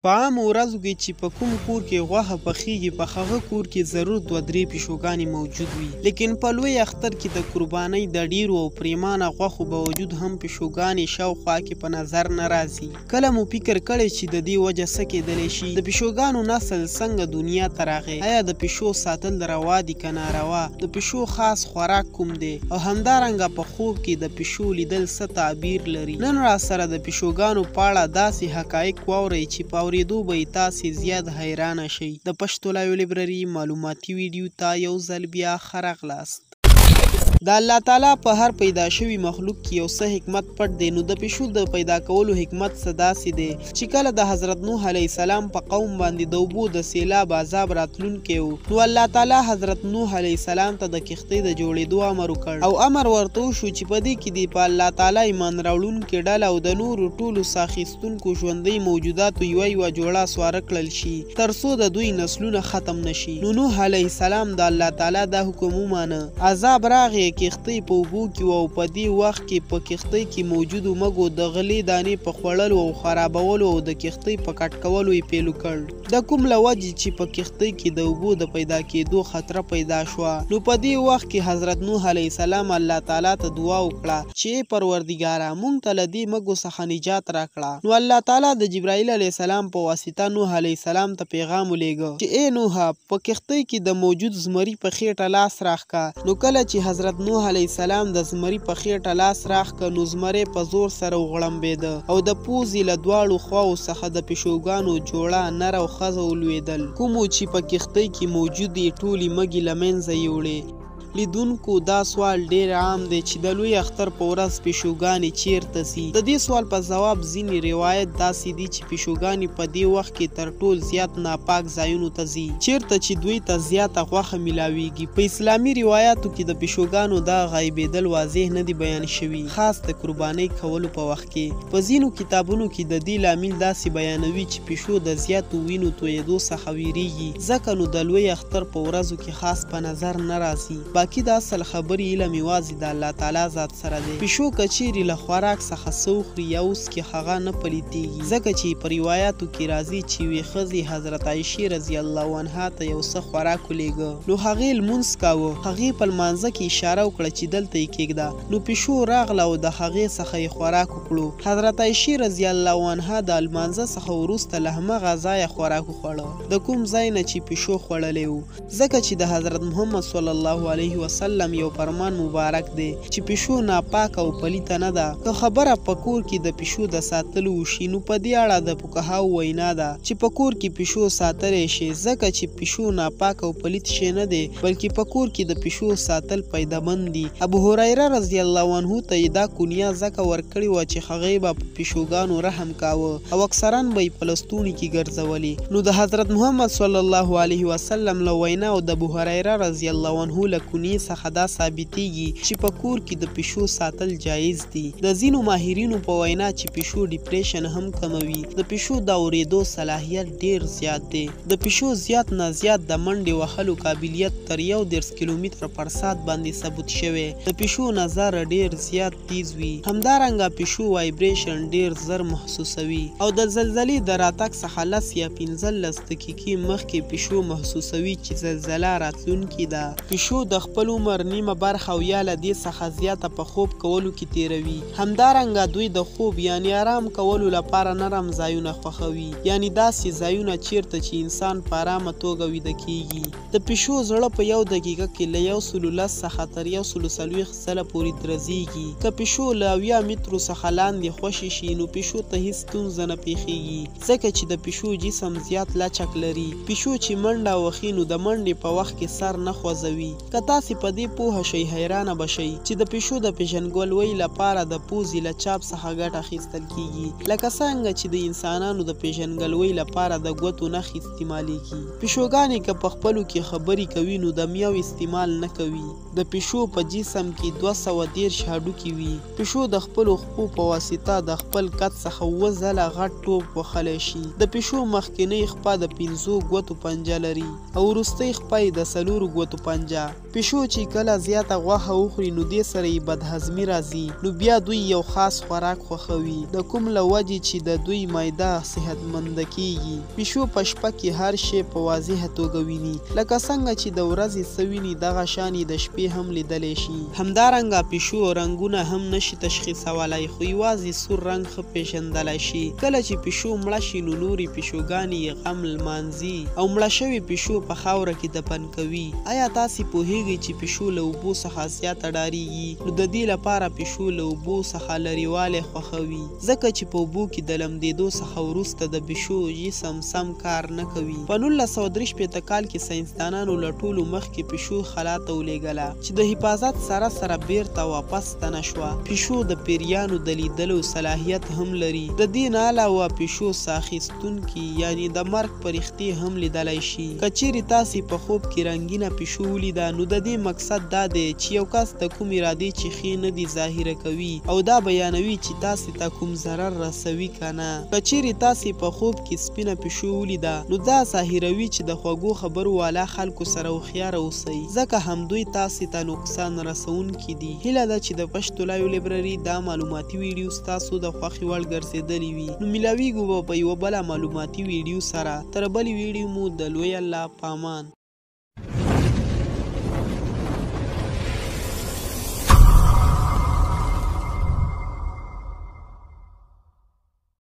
په عامو ورځو کې چې په کوم کور کې غوښه پخیږي، په هغه کور کې ضرور دوه درې پیشوګانې موجود وي، لیکن په لوی اختر کې د قربانۍ د ډیرو او پریمانه غوښو باوجود هم پیشوګانې شاوخوا کې په نظر نه راځي. کله مو فکر کړی چې د دې وجه څه کېدلی شي؟ د پیشوګانو نسل څنګه دنیا ته راغی؟ آیا د پیشو ساتل روا دي که ناروا؟ د پیشو خاص خوراک کوم دی؟ او همدارنګه په خوب کې د پیشو لیدل څه تعبیر لري؟ نن راسره د پیشوګانو په اړه داسې حقایق واورئ چې په اورېدو به یې تاسې زیات حیرانه شئ. د پښتو لایو لایبرري معلوماتي ویډیو ته یو ځل بیا ښه راغلاست. د الله تعالی په هر پیدا شوي مخلوق کې یو څه حکمت پټ دی، نو د پیشو د پیدا کولو حکمت څه داسې دی چې کله د حضرت نوح علیه السلام په قوم باندې د اوبو د سیلاب عذاب راتلونکی و، نو الله تعالی حضرت نوح علیه السلام ته د کښتۍ د جوړېدو امر وکړ او امر ورته وشو چې په دې کې دې په الله تعالی ایمان راوړونکې ډله او د نورو ټولو ساه اخیستونکو ژوندۍ موجوداتو یوه یوه جوړه سواره کړل شي تر څو د دوی نسلونه ختم نه شي. نو نوح علیه السلام د الله تعالی دا حکم ومانه. عذاب راغی، کښتۍ په اوبو کې وه او په دې وخت کې په کښتۍ کې موجودو مږو د غلې دانې په خوړلو او خرابولو او د کښتۍ په کټ کولو یې پیل وکړ، د کوم له وجې چې په کښتۍ کې د اوبو د پیدا کېدو خطره پیدا شوه. نو په دې وخت کې حضرت نوح علیه السلام الله تعالی ته دعا وکړه چې ای پروردګاره، مونږ ته له دې مږو څخه نجات راکړه. نو الله تعالی د جبرائیل علیه السلام په واسطه نوح علیه السلام ته پیغام ولیږه چې ای نوح، په کښتۍ کې د موجود زمري په خېټه لاس راښکه. نو کله چې حضرت نوح علیه السلام د زمري په خېټه لاس راښکه، نو زمری په زور سره وغړمبېده او د پوزې له دواړو خواوو څخه د پیشوګانو جوړه نر او ښځه ولوېدل، کومو چې په کښتۍ کې موجودې ټولې مږې له منځه یوړې. لیدونکو دا سوال ډیر عام دی چې د لوی اختر په ورځ پیشوګانې چیرته ځي؟ د دې سوال په ځواب ځینې روایت داسې دي چې پیشوګانې په دې وخت کې تر ټول زیات ناپاک ځایونو ته ځي، چیرته چې دوی ته زیاته غوښه میلاویږي. په اسلامي روایاتو کې د پیشوګانو دا غایبېدل واضح نه دي بیان شوي، خاص د قربانۍ کولو په وخت کې. په ځینو کتابونو کې د دې لامل داسې بیانوي چې پیشو د زیاتو وینو تویېدو څخه ویریږي، ځکه نو د لوی اختر په ورځو کې خاص په نظر نه راځي. باقي د اصل خبرې علم یوازې د الله تعالی ذات سره دی. پیشو که چیرې له خوراک څخه څه وخوري یا وڅکي، هغه نه پلیتیږي، ځکه چې په روایاتو کې راځي چې یوې ښځې حضرت عایشې رضی الله عنها ته یو څه خوراک ولیږه، نو هغې لمونځ کاوه. هغې په لمانځه کې اشاره وکړه چې دلته یې کېږده، نو پیشو راغله او د هغې څخه یې خوراک وکړو. حضرت عایشې رضی الله عنها د لمانځه څخه وروسته له همغه ځایه خوراک وخوړه د کوم ځای نه چې پیشو خوړلی و، ځکه چې د حضرت محمد صلی الله علیه وسلم یو فرمان مبارک دی چې پیشو ناپاکه او پلیته نه ده. که خبره په کور کې د پیشو د ساتلو وشي، نو په دې اړه د فقهاو وینا ده چې په کور کې پیشو ساتلی شي، ځکه چې پیشو ناپاکه او پلیت شی نه دی، بلکې په کور کې د پیشو ساتل فایدهمند دي. ابو هریره رضی الله عنه ته یې دا کنیه ځکه ورکړې وه چې هغې به په پیشوګانو رحم کاوه او اکثرا به یې په لستوڼي کې ګرځولې. نو د حضرت محمد صلی الله علیه وسلم له وینا او د ابو هریره رضی الله عنه له کنیې څخه دا ثابتیږي چې په کور کې د پیشو ساتل جایز دي. د ځینو ماهرینو په وینا چې پیشو ډیپریشن هم کموي. د پیشو د اورېدو صلاحیت ډیر زیات دی. د پیشو زیات نه زیات د منډې وهلو قابلیت تر 31 کیلومتر پر ساعت باندې ثبوت شوی. د پیشو نظر ډیر زیات تیز وي. همدارنګه پیشو وایبریشن ډیر زر محسوسوي او د زلزلې د راتګ څخه 10 یا 15 دقیقې مخکې پیشو محسوسوي چې زلزله راتلونکې ده. پیشو د خپل عمر نیمه برخه او یا له دې څخه زیاته په خوب کولو کې تیروي. همدارنګه دوی د خوب یعنی آرام کولو لپاره نرم ځایونه خوښوي، یعنی داسې ځایونه چیرته چې انسان په آرامه توګه ویده کیږي. د پیشو زړه په یو دقیقه کې له 110 څخه تر 140 ځله پورې درزیږي. که پیشو له 70 مترو څخه لاندې خوشې شي، نو پیشو ته هیڅ ستونزه نه پیښیږي، ځکه چې د پیشو جسم زیات لچک لري. پیشو چې منډه وهي، نو د منډې په وخت کې سر نه خوځوي. که تاسې په دې پوهه شئ، حیرانه به شئ چې د پیشو د پیژندګلوۍ لپاره د پوزې له چاپ څخه ګټه اخیستل کیږي، لکه څنګه چې د انسانانو د پیژندګلوۍ لپاره د ګوتو نښې استعمالیږي. پیشوګانې که په خپلو کې خبرې کوي، نو د میو استعمال نه کوي. د پیشو په جسم کې 230 هډوکي وي. پیشو د خپلو خپو په واسطه د خپل قد څخه 7 ځله غټ ټوپ وهلی شي. د پیشو مخکنۍ خپه د 5 ګوتو پنجه لري او وروستۍ خپه یې د 4 ګوتو پنجه. پیشو چې کله زیاته غوښه وخوري نو دې سره یې بدهضمي راځي، نو بیا دوی یو خاص خوراک خوښوي د کوم له وجې چې د دوی معده صحتمنده کیږي. پیشو په شپه کې هر شی په واضحه توګه ویني، لکه څنګه چې د ورځې څه ویني دغه شان یې د شپې هم لیدلی شي. همدارنګه پیشو رنګونه هم نشي تشخیصولای، خو یوازې سور رنګ ښه پیژندلی شي. کله چې پیشو مړه شي نو نورې پیشوګانې یې غم لمانځي او مړه شوې پیشو په خاوره کې دفن کوي. ایا تاسې پوهیږئ چې پیشو له اوبو څخه زیاته ډاریږي؟ نو د دې لپاره پیشو له اوبو څخه لرېوالی خوښوي، ځکه چې په اوبو کې د لمدېدو څخه وروسته د پیشو جسم سم کار نه کوي. په 1963 کال کې ساینسدانانو له ټولو مخکې پیشو خلا ته ولیږله چې د حفاظت سره سره بیرته واپس ستنه شوه. پیشو د پیریانو د لیدلو صلاحیت هم لري. د دې نه علاوه پیشو ساه اخیستونکي یعنی د مرګ پرښتې هم لیدلی شي. که چیرې تاسې په خوب کې رنګینه پیشو ولیده نو د دې مقصد دا دی چې یو کس د کوم ارادې چې ښې نه دي ظاهره کوي او دا بیانوي چې تاسې ته کوم ضرر رسوي که نه. که چیرې تاسې په خوب کې سپینه پیشو ولیده نو دا ظاهروي چې د خوږو خبرو والا خلکو سره هوښیاره اوسئ، ځکه همدوی تاسې ته نقصان رسوونکي دي. هیله ده چې د پښتو لایو لایبرري دا معلوماتي ویډیو ستاسو د خوښې وړ ګرځېدلې وي. نو ملاویږو به په یوه بله معلوماتي ویډیو سره. تر بلې ویډیو مو د لوی الله په امان.